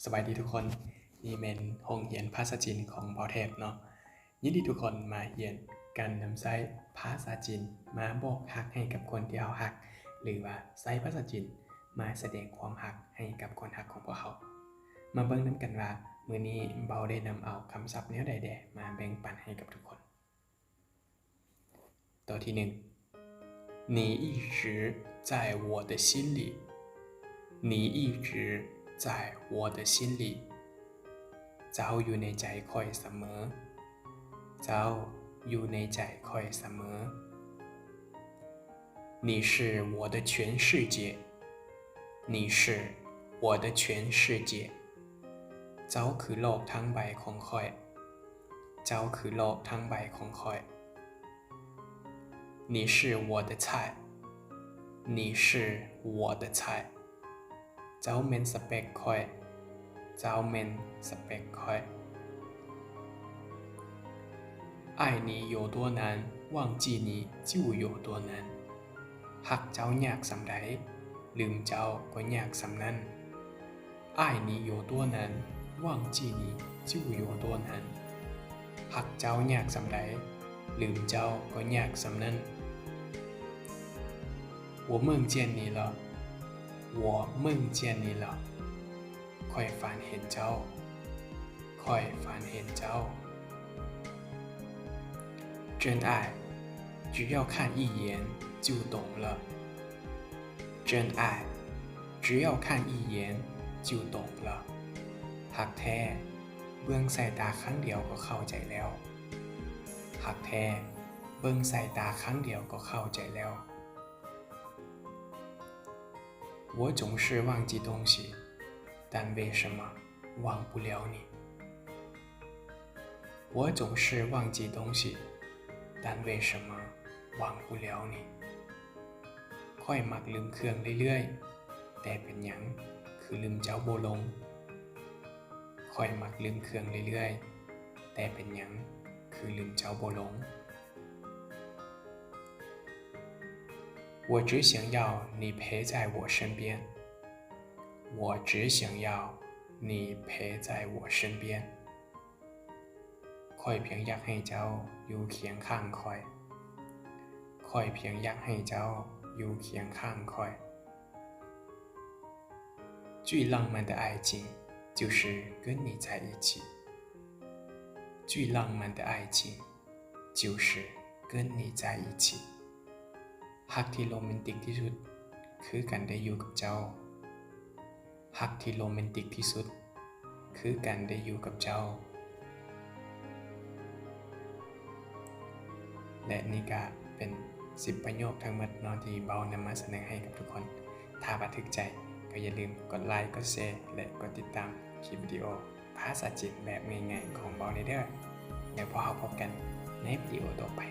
ສະບາຍດີທຸກຄົນ, ນີ້ແມ່ນໂຮງຮຽນພາສາຈີນຂອງເຜົ່າແທບເນາະ. ຍິນດີທຸກຄົນມາຮຽນການນຳໃຊ້ພາສາຈີນມາບອກຮັກໃຫ້ກັບຄົນທີ່ເຮົາຮັກ ຫຼືວ່າໃຊ້ພາສາຈີນມາສະແດງຄວາມຮັກໃຫ້ກັບຄົນຮັກຂອງພວກເຮົາ. ມາເບິ່ງນຳກັນວ່າ ມື້ນີ້ເບົາໄດ້ນຳເອົາຄຳສັບແນວໃດແດ່ມາແບ່ງປັນໃຫ້ກັບທຸກຄົນ. ຂໍ້ທີໜຶ່ງ 你一直在我的心里 你一直在我的心里 ເຈົ້າຢູ່ໃນໃຈຂ້ອຍສະເໝີ ເຈົ້າຢູ່ໃນໃຈຂ້ອຍສະເໝີ. 你是我的全世界 你是我的全世界 ເຈົ້າຄືໂລກທັງໃບຂອງຂ້ອຍ ເຈົ້າຄືໂລກທັງໃບຂອງຂ້ອຍ. 你是我的菜 你是我的菜 ເຈົ້າແມ່ນສະເປັກຂ້ອຍ ເຈົ້າແມ່ນສະເປັກຂ້ອຍ. 爱你有多难，忘记你就有多难 ຮັກເຈົ້າຍາກສ່ຳໃດ ລືມເຈົ້າກໍຍາກສ່ຳນັ້ນ. 爱你有多难，忘记你就有多难 ຮັກເຈົ້າຍາກສ່ຳໃດ ລືມເຈົ້າກໍຍາກສ່ຳນັ້ນ. 我梦见你了 我梦见你了 ຂ້ອຍຝັນເຫັນເຈົ້າ ຂ້ອຍຝັນເຫັນເຈົ້າ. 真爱，只要看一眼就懂了。真爱，只要看一眼就懂了。 ຮັກແທ້ ເບິ່ງສາຍຕາຄັ້ງດຽວກໍເຂົ້າໃຈແລ້ວ. ຮັກແທ້ ເບິ່ງສາຍຕາຄັ້ງດຽວກໍເຂົ້າໃຈແລ້ວ. 我总是忘记东西，但为什么忘不了你？我总是忘记东西，但为什么忘不了你？ ຂ້ອຍມັກລືມເຄື່ອງເລື້ອຍໆ ແຕ່ເປັນຫຍັງຄືລືມເຈົ້າບໍ່ລົງ? ຂ້ອຍມັກລືມເຄື່ອງເລື້ອຍໆ ແຕ່ເປັນຫຍັງຄືລືມເຈົ້າບໍ່ລົງ? 我只想要你陪在我身边。我只想要你陪在我身边。 ຂ້ອຍພຽງຢາກໃຫ້ເຈົ້າຢູ່ຄຽງຂ້າງຂ້ອຍ. ຂ້ອຍພຽງຢາກໃຫ້ເຈົ້າຢູ່ຄຽງຂ້າງຂ້ອຍ. 最浪漫的爱情就是跟你在一起。最浪漫的爱情就是跟你在一起。 ຮັກທີ່ໂຣແມນຕິກທີ່ສຸດ ຄືການໄດ້ຢູ່ກັບເຈົ້າ. ຮັກທີ່ໂຣແມນຕິກທີ່ສຸດ ຄືການໄດ້ຢູ່ກັບເຈົ້າ. ແລະ ນີ້ກະເປັນສິບປະໂຫຍກທັງໝົດເນາະ ທີ່ເບົານຳມາສະເໜີໃຫ້ກັບທຸກຄົນ. ຖ້າວ່າຖືກໃຈ ກໍຢ່າລືມກົດໄລ, ກົດແຊ ແລະ ກົດຕິດຕາມຄລິບວິດີໂອ ພາສາຈີນແບບງ່າຍໆຂອງເບົາແດ່ເດີ້. ແລ້ວພວກເຮົາພົບກັນໃນວິດີໂອຕໍ່ໄປ.